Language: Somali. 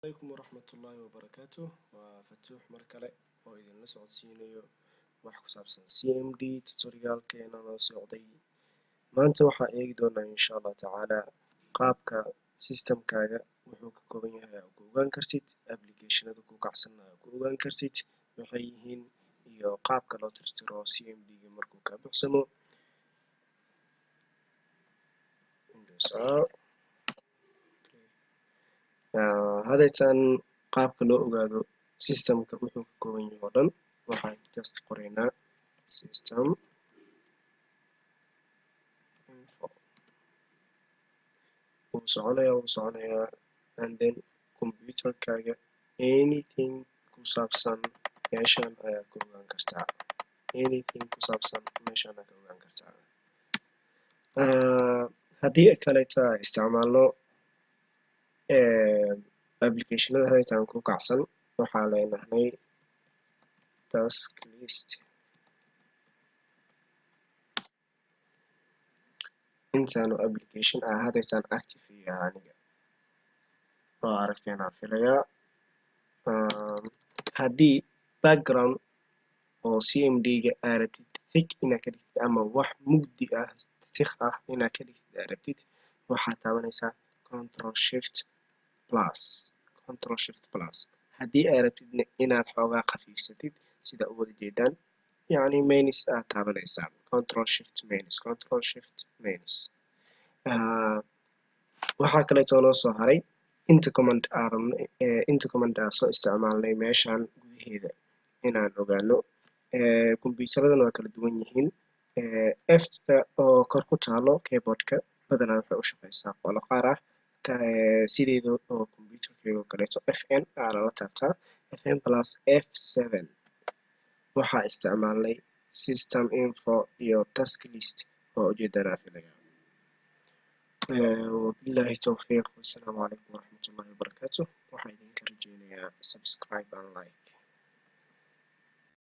Alaykum waraxmatullaahi wabarakaatuh. Waa Fatuux mar kale oo idinla socodsiinayo wax ku saabsan CMD tutorialkeena noo socday. Maanta waxaa eegi doonaa, insha Allah tacaala, qaabka systemkaaga wuxuu ka kooban yahay aa ku ogaan kartid, applicationada ku kacsan aa ku ogaan kartid waxay yihiin, iyo qaabka loo tirtiro CMD ga markuu kaa buuxsamo. Windows R. Hadeetan qaabka loo ogaado systemka wuxuu ka kooban yahay oo dhan, waxaan just qoraynaa system info. Wuu soconayaa, wuu soconayaa, and then computerkaaga anything ku saabsan meeshan ayaa ka ogaan kartaa. Anything ku saabsan meeshan ayaa ka ogaan kartaa. Haddii kaleeto aan isticmaalno applicationada hadeetan ku kacsan, waxaa leenahay task list. Intaanu application ah hadeetan active iyo aniga waa aragteen aan filayaa. Haddii background oo CMD ga aa rabtid thick inaad ka dhigtid ama wax mugdi ah, thick ah inaad ka dhigtid aa rabtid, waxaad taabanaysaa Control Shift plus, Control Shift plus. Haddii aad rabtid inaad xoogaa khafiifsatid, sida u wada jeedaan, yacni minus aad taabanaysaa, Control Shift minus, Control Shift minus. Waxaa kaleeto noo soo haray inta command aan rabno, inta command aan soo isticmaalnay meeshan gudaheeda inaan ogaano. Kombiyuutaradana waa kala duwan yihiin. Fta oo kor ku taalo keyboardka badanaa waxay u shaqeysaa qolo qaar ah, sideeda oo computerkeyga oo kaleeto Fn aa lala taabtaa, Fn plus F7. Waxaa isticmaalnay system info iyo task list oo ujeedaan aan filaya. Wabillahi towfiiq, wassalaamu calaykum waraxmatullahi wabarakaatuh. Waxaa idinka rajeynayaa subscribe and like.